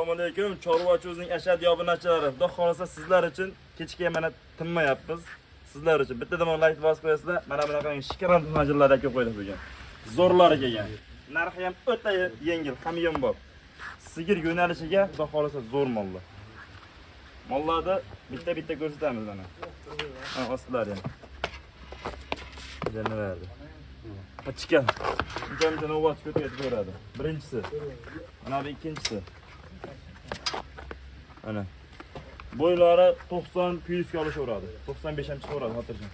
Assalomu alaykum. Chorvachi o'zining ashaddiy obunachilari. Xudo xolasa sizlar uchun kechga mana tinmayapmiz. Sizlar uchun bitta damon like bosib qo'yasizlar. Mana bunaqa shikram majillar kelib qo'ydik bugun. Zo'rlari kelgan. Narxi ham o'ta yengil, hamyonbop. Sigir yo'nalishiga xudo xolasa zo'r mollar. Mollarni bitta-bitta ko'rsatamiz mana. Ha, ostlari ham. Janaverdi. Pachka. Uncha-muncha navbat ko'tayib ko'radi. Birinchisi. Mana bu ikkinchisi. Ana. Bo'ylari 90 plyusga olishaveradi. 95 ham chiqaveradi xotirjam.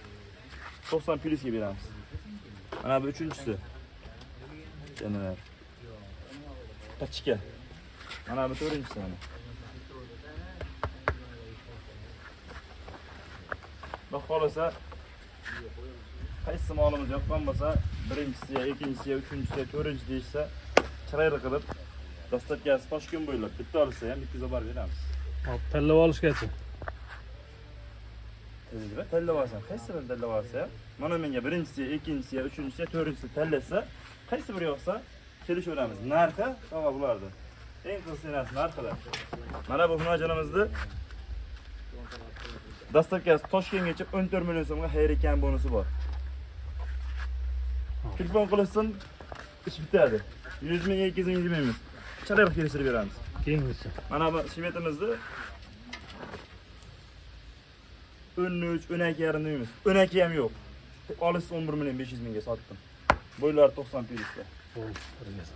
90 plyusga beramiz. Mana bu uchinchisi. Janaver. Pachka. Mana bu to'rtinchisi mana. Xudo xolasa qaysi molimiz yoqqan bo'lsa, birinchisi, ya ikkinchisi, ya uchinchisi, ya to'rtinchisi deyishsa, chiroyli qilib dastlabkasi Toshkent bo'ylab bitta olsa ham 200 borib beramiz. Hop, tanlab olishgacha. Tezlikda tanlab olsa, qaysi birini tanlab olsa ham, mana menga birinchisi, ya ikkinchisi, ya uchinchisi, ya to'rtinchisi tanlasa, qaysi biri yoqsa kelishaveramiz. Narxi tog'a bulardi. Eng qiziq narsa narxida. Mana bu xunojonimizni dastlabkasi Toshkentgacha 14 million so'mga xayr bonusi bor. Telefon qilishsin, ish bitadi. 100 ming, 200 ming demaymiz. Chiroyli kelishtirib beramiz. Keyingisi. Mana bu shvetimizni 13, 12 yarim deymiz. 12 ham yo'q. Olishsa 11 million 500 mingga sotdim. Bo'ylari 90 plyusda. Bo'ldi, birgasi.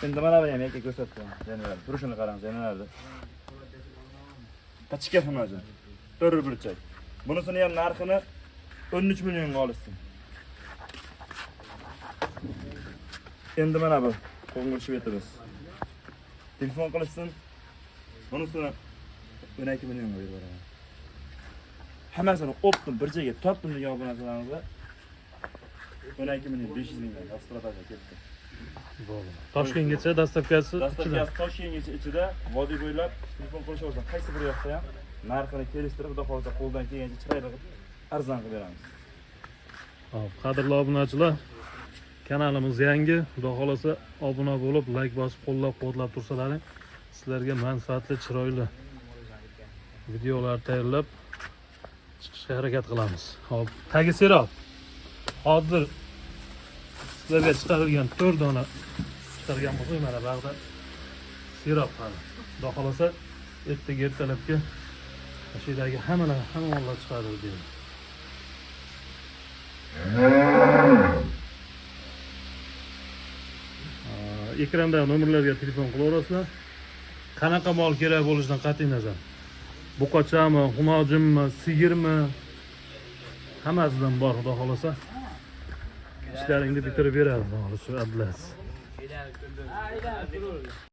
Endi mana buni ham yakka ko'rsatib qo'yaman. Janavar. Turishini qarang, janavarni. Pachka xunojon. To'rt burchak. Bunisini ham narxini 13 millionga olishsin. Endi mana bu qo'ng'ir shvetimiz. Telefon qilishsin. Bunisini 12 millionga berib yuboraman. Hammasini optim bir joyga topdim degan obunachilarimizga 12 million 500 mingdan rasprodaja ketdi. Bo'ldi. Toshkentgacha dastlabkasi ichida. Dastlabkasi Toshkentgacha ichida vodiy bo'ylab telefon qilishaversin. Qaysi biri yoqsa ham narxini kelishtirib, xudo xohlasa qo'ldan kelgancha chiroyli qilib arzon qilib beramiz. Hop, qadrli obunachilar, kanalimiz yangi. Xudo xolasa obuna bo'lib, like bosib, qo'llab-quvvatlab tursalaring, sizlarga manfaatli, chiroyli videolar tayyorlab chiqishga harakat qilamiz. Hop, tagi serob. Hozir sizlarga chiqarilgan 4 dona chiqargan bo'lsak, mana bu yoqda serob hali. Xudo xolasa ertaga ertalabga shu yerdagi hamma mollar chiqadi deydi. Ekrandagi nomerlarga telefon qilaverasizlar. Qanaqa mol kerak bo'lishidan qat'iy nazar. Buqachami, xumojinmi, sigirmi, hammasidan bor, xudo xolasa. Ishlaringni bitirib beradi, xudo xolasa, Abdulaziz.